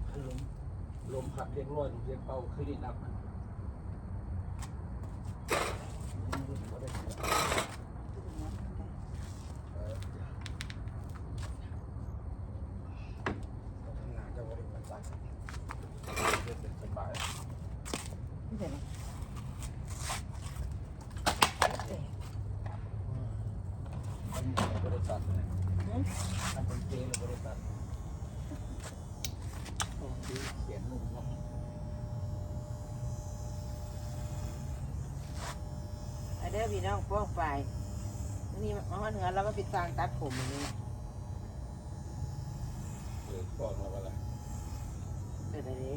ພັດລົມ ລົມພັດຮຽບຮ້ອຍ ລົງເຮັດເປົ່າຄືນີ້ນັບມັນ ເອີ ທາງໜ້າຈະບໍ່ໄດ້ມັນຕັດ ເຮັດເປັນສະບາຍ ອັນນີ້ບໍລິສັດນະ ຫືມ ອັນເປັນເກລະບໍລິສັດ ຂອງດີຂຽນໜຶ່ງເນາະ ມາເດີພີ່ນ້ອງປ້ອງປາຍ ມື້ນີ້ມາຮອດເຮືອນແລ້ວ ມາປິດຊ່າງຕັດຜົມມື້ນີ້ ເອີ ປ້ອງແລ້ວກໍລະ ເປັນໄດ໋ເດ້?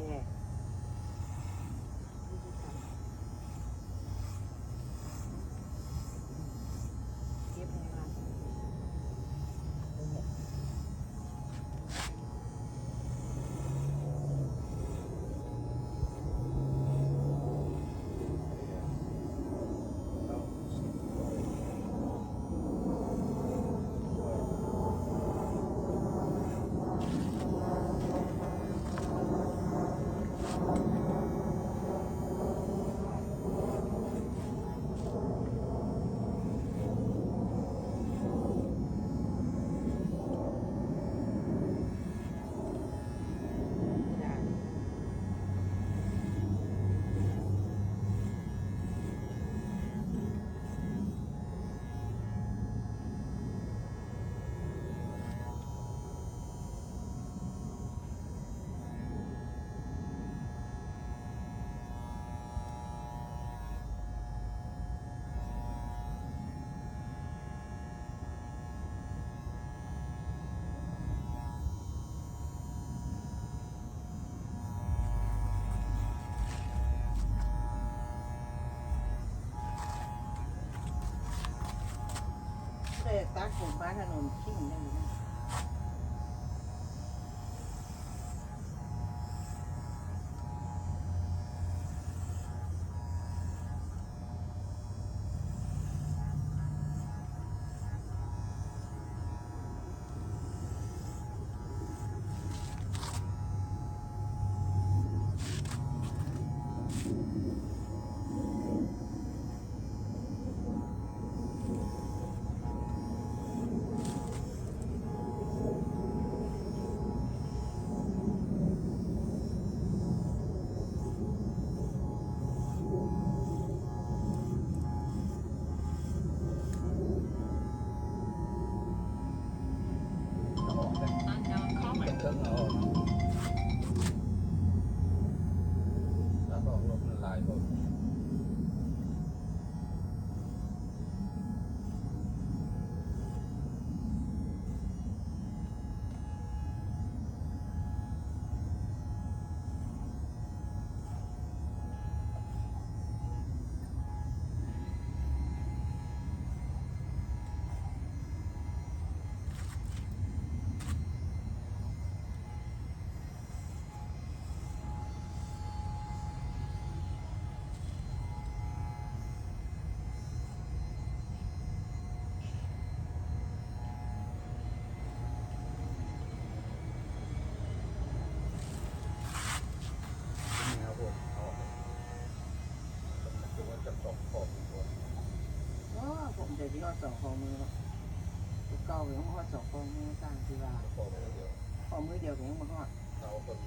ໄດ້ຕັດຜົມມາຖະໜົນຄີງໄດ້ຢູ່ນະ. ເທິງເອົາອອກເນາະ ຕັດອອກລົດມັນຫຼາຍໂພດ. ໂອ້ ຜົມເຈົ້າຊິຮອດສອງຂໍ້ມືເນາະ ແຕ່ເກົ່າກໍຍັງບໍ່ຮອດສອງຂໍ້ມື ຕ່າງທີ່ວ່າ ຂໍ້ມືດຽວ ຂໍ້ມືດຽວກໍຍັງບໍ່ຮອດ. ເອົາຄົນ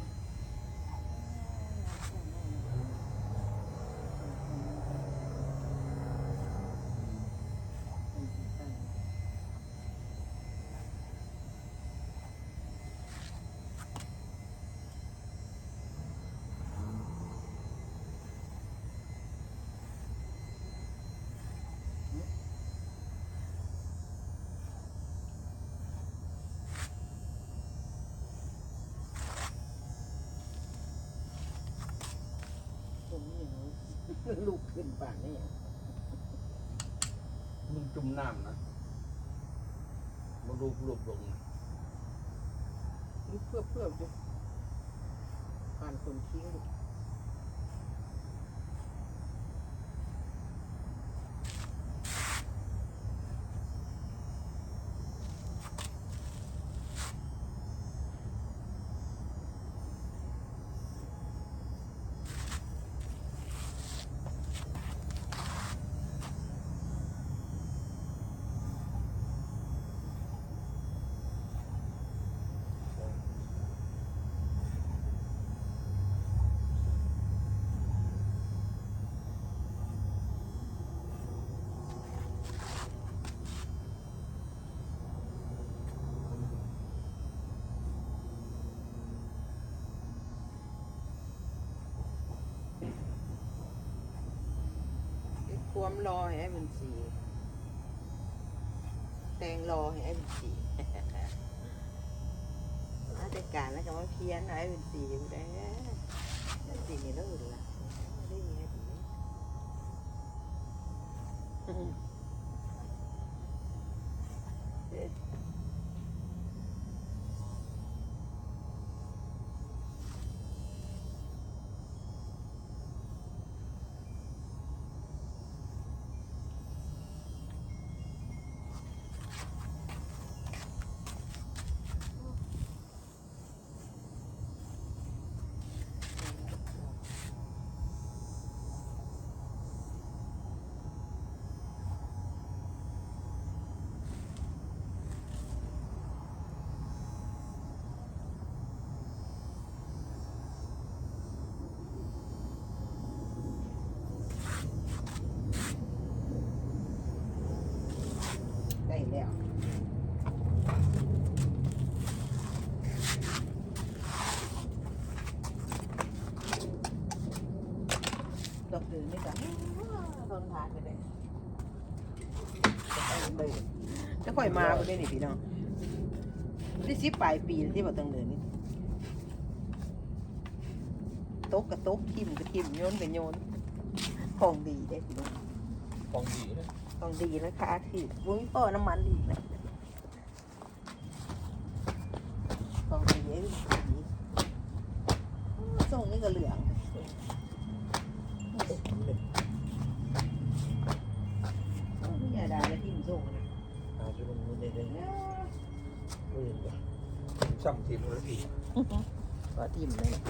ຜົມອີ່ຫຍັງ ລຸກຂຶ້ນປານນີ້ ມັນຈຸ່ມນ້ຳນະ ບໍ່ລຸກ ລຸກລົງນະ ລຸກເຜືອບໆຢູ່ ປານຄົນຄີງ. ຄວາມຫຼໍ່ໃຫ້ອ້າຍບຸນສີ ແຕ່ງຫຼໍ່ໃຫ້ອ້າຍບຸນສີ ມາແຕ່ການແລ້ວກໍມາພຽນອ້າຍບຸນສີພຸ້ນແຫຼະ. ອ້າຍບຸນສີນີ້ລະຫຶງລະ ໄດ້ເມຍດີ. ໄດ້ແລ້ວ ດອກເດີນນີ້ກະ ແຕ່ຂ້ອຍມາບໍ່ໄດ້ນີ້ພີ່ນ້ອງ ໄດ້ສິບປາຍປີແລ້ວທີ່ບໍ່ຕ້ອງເດີນນີ້ ຕົກກະຕົກ ຖິ້ມກະຖິ້ມ ໂຍນກະໂຍນ ຂອງດີເດ້ພີ່ນ້ອງ ຂອງດີເດ້ ຂອງດີລາຄາຖືກ ບໍ່ມີພໍ້ນ້ຳມັນອີກນະ. ຂອງດີເດ້ ໂອ້ ຊົງນີ້ກໍເຫຼືອງ ໂອ້ ມີອາດາລະຖິ້ມຊົງນະ ຫາຢູ່ລົງມື້ນີ້ເດ້ ບໍ່ເຫັນບໍ່ ຊ້ຳຖິ້ມລະຖິ້ມ ກໍຖິ້ມເລີຍ ໂອ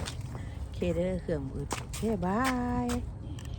ເຄເດີ ເຄື່ອງອຶດ ໂອເຄ ບາຍ.